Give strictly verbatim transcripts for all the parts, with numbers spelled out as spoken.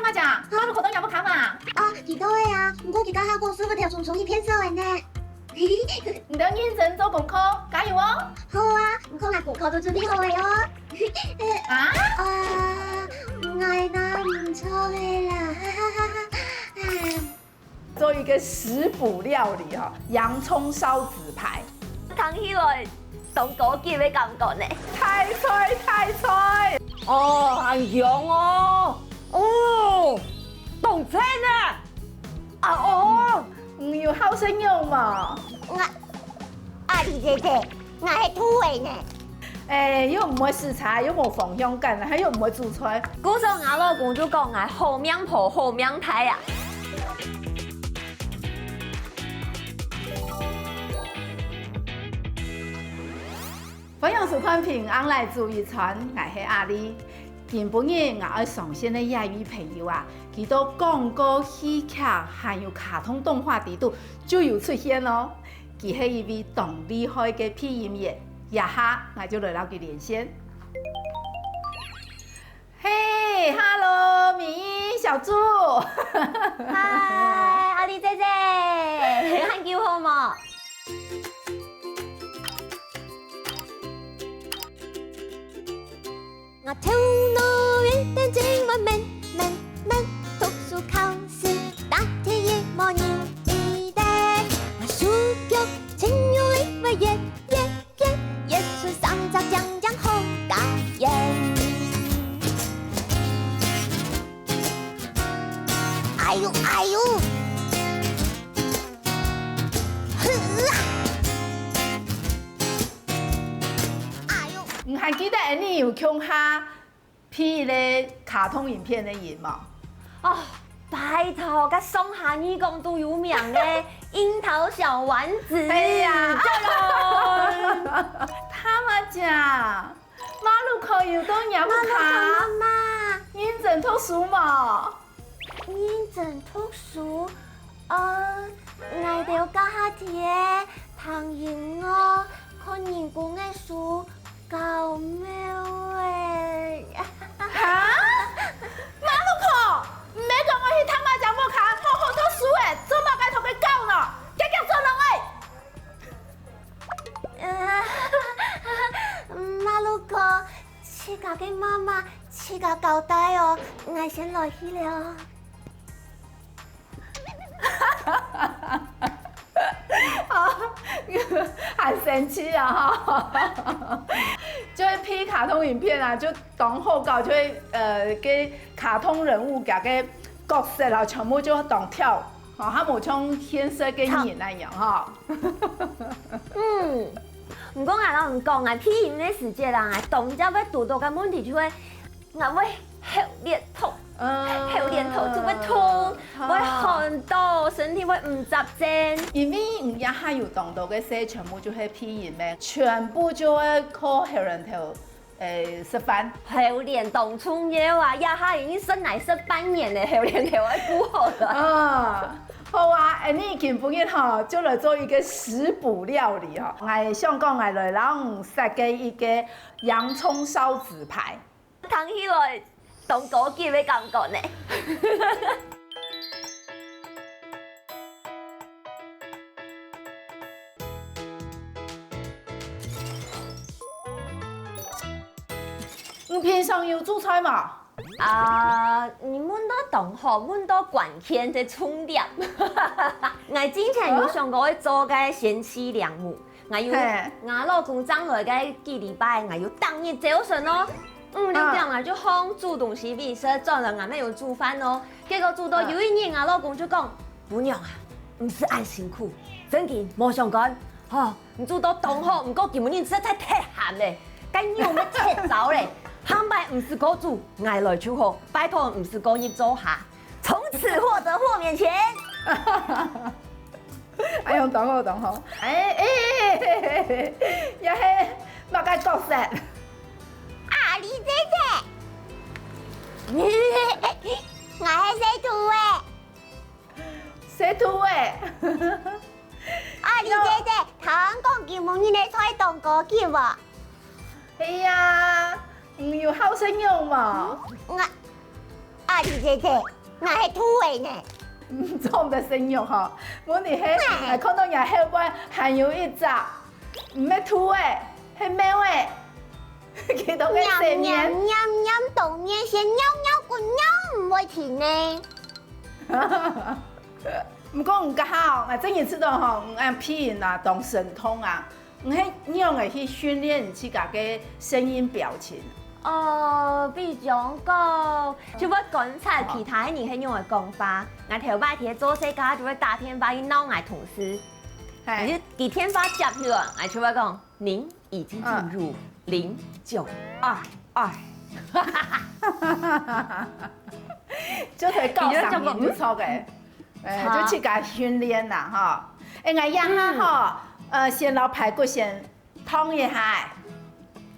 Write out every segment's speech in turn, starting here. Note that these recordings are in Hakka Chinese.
大家，馬路口都仰不看嘛？啊，知道个啊，毋過佢家下公司个條蟲蟲一片少个呢。你都認真做功課，加油哦！好啊，毋過𠊎功課都準備好个哦。啊？啊，𠊎拿毋著个啦，哈哈哈哈。唉。 做一個食補料理哦，洋蔥燒紙排。聽起來當高級个感覺呢。大菜，大菜！哦，恁香哦！哦，當讚啊！啊哦，你有好食肉無？𠊎，阿麗姐姐， 𠊎係兔仔呢。哎，又毋會駛車，又無方向感，還又毋會煮菜。故所𠊎老公就講𠊎好命婆、好命太啊。歡迎收看《平安來煮一餐》，𠊎係阿麗。今晡日𠊎愛上線个這位朋友啊，佢在廣告、戲劇還有卡通動畫裡肚就有出現哦。 佢係一位當厲害个配音員，這下𠊎就來摎佢連線。嘿，hello，米小豬。嗨，阿麗姐姐，你還久好無？ 我頭腦有點精，我慢慢慢讀書考試，打鐵也無人記得。我手腳真有力，我越越越，越出三隻將將好加遠。哎喲，哎喲！哼啊！ 你還記得𠊎俚有共下配一個卡通影片个音無？哦，拜託，該上下二講都有名个櫻桃小丸子。哎呀，對咯。他們家，馬路口有到仰不看？媽媽，媽媽。認真讀書無？ 認真讀書，呃，𠊎兜家下在該聽音樂、看人工个書，搞貓仔。哈？馬路口，毋係講𠊎去聽麼个節目看，好好讀書仔，做麼个同佢搞呢？遽遽轉來！呃，馬路口，自家个媽媽 自家交代哦，𠊎先來去了。還生氣啊哈！就係配卡通影片啊，就當好搞，就係呃，該卡通人物佢个角色啊，全部就當跳，吼，佢無像現實个人那樣哈。嗯，毋過𠊎摎你講啊，配音个時節啦，當常會堵著个問題就係 𠊎會喉嗹痛，嗯，喉嗹痛就會痛，會寒著，身體會毋集中。因為你這下有當多个事，全部就係配音个，全部就會靠喉嗹頭，誒，食飯。喉嗹當重要啊！這下已經食奶食半年了，喉嗹頭愛顧好了。嗯，好啊，恁樣今晡日吼，就來做一個食補料理吼。𠊎想講，𠊎來摎你設計一個洋蔥燒紙排。 聽起來當高級个感覺呢。你平常有煮菜無？啊，你問到當好，問到關鍵个重點。𠊎之前有想過愛做个鮮氣涼母， 𠊎有，嘿。𠊎老公正來个幾禮拜，𠊎有逐日朝晨哦，五六點𠊎就䟘煮東西分佢食，轉來𠊎乜有煮飯哦。結果煮到有一日，𠊎老公就講：「餔娘啊，毋使恁辛苦，正經無相干。吼，你煮到當好，毋過今晡日實在忒鹹了，該肉乜忒燥了。下擺毋使過煮，𠊎來就好，拜託毋使過入灶下。」從此獲得豁免權。 哎喲，當好，當好。哎，哎，哎，哎，哎，這係麼个角色？阿麗姐姐。𠊎係細兔仔。細兔仔。阿麗姐姐，聽講今晡日个菜當高級哦。哎呀，你有好食肉無？𠊎，阿麗姐姐， 𠊎係兔仔呢。嗯，做毋得食肉吼。問題係，哎。𠊎看到若後背還有一隻，毋係兔仔，係貓仔。佢當个洗面。黏黏黏黏，當面線，尿尿滾尿毋會停呢。毋過毋過吼，𠊎最近試著吼，𠊎鼻音啊，當神通啊。 你係仰仔去訓練自家个聲音表情？哦，比如講，就會觀察其他人係仰仔講話。𠊎頭擺在做事个時節，就會打電話去鬧𠊎同事。係。就佢電話接起來，𠊎就會講：「您已經進入零九二二。」就係教聲音就著个。 欸，就自家訓練啦，吼。欸，𠊎這下吼，呃，先摎排骨先燙一下，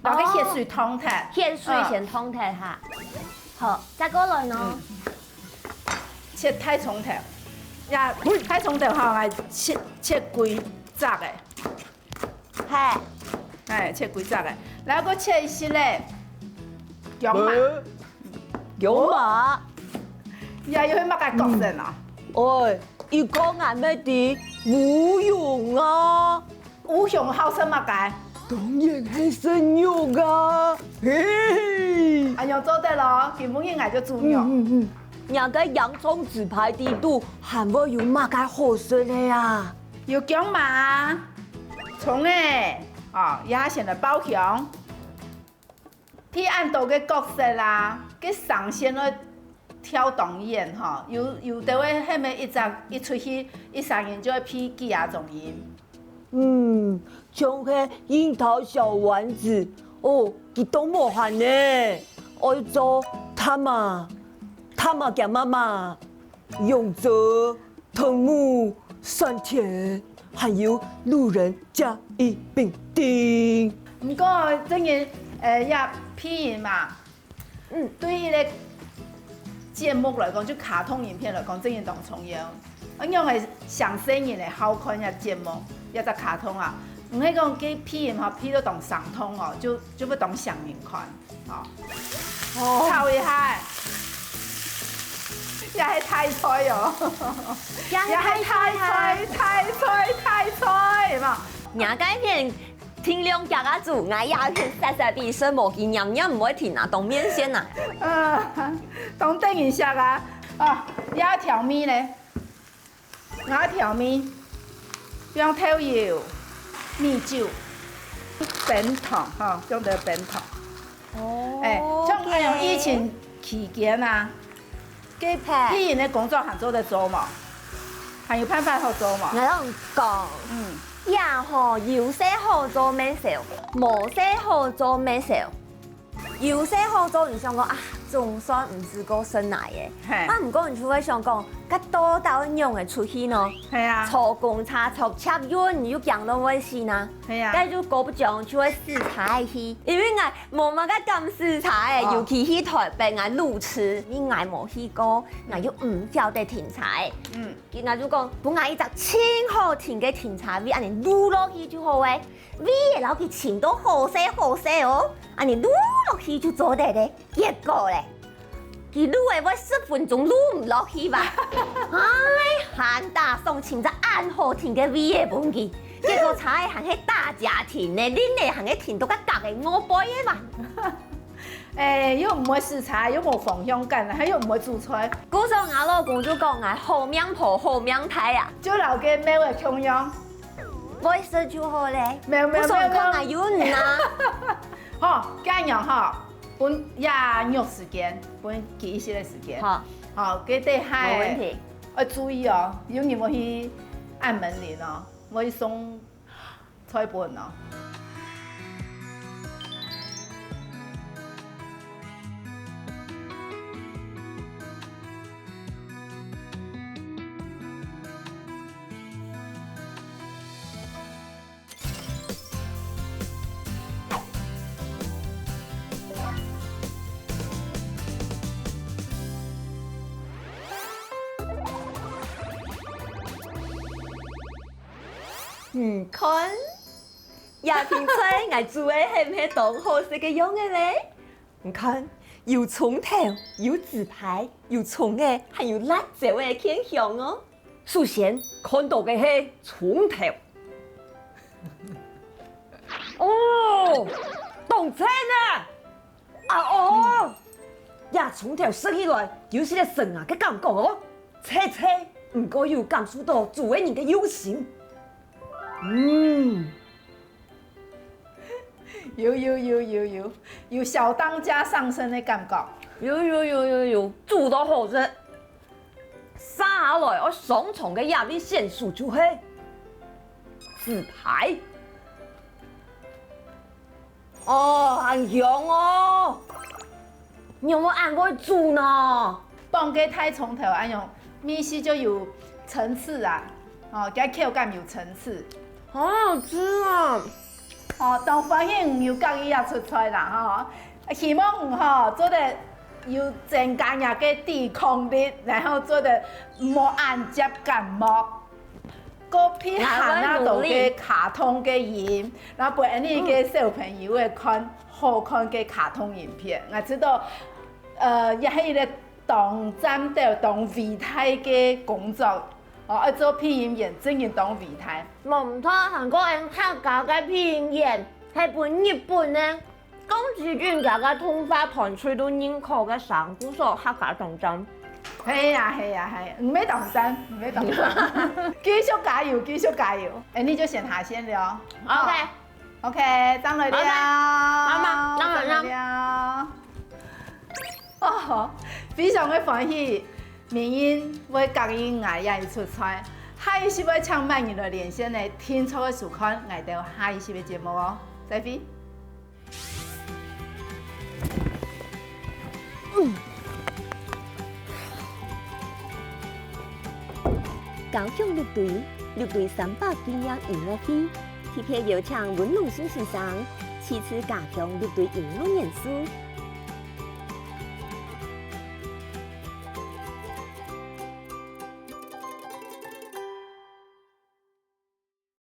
摎个血水燙忒。血水先燙忒哈。好，再過來呢？切大蔥頭，呀，大蔥頭吼，𠊎切切幾隻个。 係。係，切幾隻个，然後過切一息仔薑嫲。薑嫲。也有麼个角色啊？哦，一個𠊎乜知，烏熊啊。烏熊好食麼个？當然係食肉啊，嘿。恁樣做得咯，今晡日𠊎就煮肉。嗯嗯嗯。若个洋蔥豬排底肚還會有麼个好食个啊？ 有薑嫲、蔥仔，哦，這下先來爆香。鼻恁多个角色啊，个聲線愛調當遠吼，有有兜仔喊个一隻一出去，一聲音就會鼻幾下種音。嗯，像係櫻桃小丸子，哦，佢當無閒呢，愛做他媽，他媽兼媽媽，勇者。 藤木、山田，還有路人甲乙丙丁。毋過，最近，呃，這鼻音嘛，嗯，對一個節目來講，就卡通影片來講，真个當重要。恁樣个上細人个好看个節目，這隻卡通啊，毋係講佢鼻音吼，鼻到當傷痛哦，就就會當傷人看。 哦。哦。炒一下。這係大菜哦。這係大菜，大菜，大菜，有無？若該片盡量遽遽煮，𠊎這片煞煞比較無佢黏黏毋會停啊，當面線啊。啊，當得人惜啊。啊，這調味呢？ 𠊎調味，放豆油、米酒、冰糖，吼，放兜冰糖。哦，欸，像恁樣疫情期間啊，該鼻音个工作還做得做無？還有辦法好做無？𠊎同你講，嗯，這吼，有勢好做乜少，無勢好做乜少。 有勢好做，你想講啊，總算毋使過食奶仔。係。啊，毋過你就會想講，該到底愛仰仔出去呢？係啊。坐公車、坐捷運，你又驚到會死呢。係啊。該就姑不將就會駛車去，因為𠊎無麼个敢駛車仔，哦。尤其去臺北啊，路痴，因為𠊎無去過，𠊎又毋曉得停車仔。嗯。佢𠊎就講，分𠊎一隻盡好停个停車位，恁樣轆落去就好欸。 位仔摎佢尋到好勢好勢哦，恁樣轆落去就做得咧。結果咧，佢轆仔會十分鐘轆毋落去吧？唉，還打爽尋隻恁好停个位仔分佢，結果車仔還係打斜停咧，輪仔還係停到該角个外背仔嘛。欸，又毋會駛車，又無方向感，還又毋會煮菜。故所𠊎老公就講𠊎好命婆好命太啊。就摎該貓仔共樣。 會食就好咧。無無無無。𠊎想講𠊎有你啊。吼，恁樣吼，分這肉時間，分佢一息个時間。好。好，該等下無問題。愛注意哦，有人會去按門鈴哦，會送菜分哦。 你看，這盤菜𠊎煮个係毋係當好食个樣仔咧？你看，有蔥頭，有豬排，有蔥仔，還有辣椒个甜香哦。首先看到个係蔥頭。哦，當讚啊！啊哦，這蔥頭食起來有一個生牙个感覺哦，脆脆，毋過又感受到煮个人个用心。嗯。 有有有有有有小當家上身个感覺。有有有有有，煮到好食。續下來愛上場个這位選手就係豬排。哦，恁香哦！你有無恁會煮呢？放个大蔥頭恁樣，味緒就有層次啊，哦，佢口感有層次。好好吃啊！ 哦，當歡喜你有佮意這出菜啦吼！希望你吼做得有增加若个抵抗力，然後做得無恁捷感冒。過配合啊到个卡通个音，然後分𠊎俚个小朋友會看好看个卡通影片。𠊎知道，呃，也係一個當讚到、當偉大个工作。 哦，愛做配音員，真經當偉大。無毋著，還過𠊎客家个配音員，係分日本个宮崎駿佢个動畫團隊都認可个聲，故所客家當讚。係啊，係啊，係啊，毋係當讚，毋係當讚。繼續加油，繼續加油！哎，你就先下線了。OK。OK，正來尞。拜拜。媽媽，正來尞。正來尞。 哦，非常个歡喜，明英會佮意𠊎這一出菜。下一集會請麼人來連線呢？定著愛收看𠊎兜下一集个節目哦。再會。高雄六堆，六堆三百紀念音樂會，特別邀請溫龍信先生，親自加強六堆音樂元素，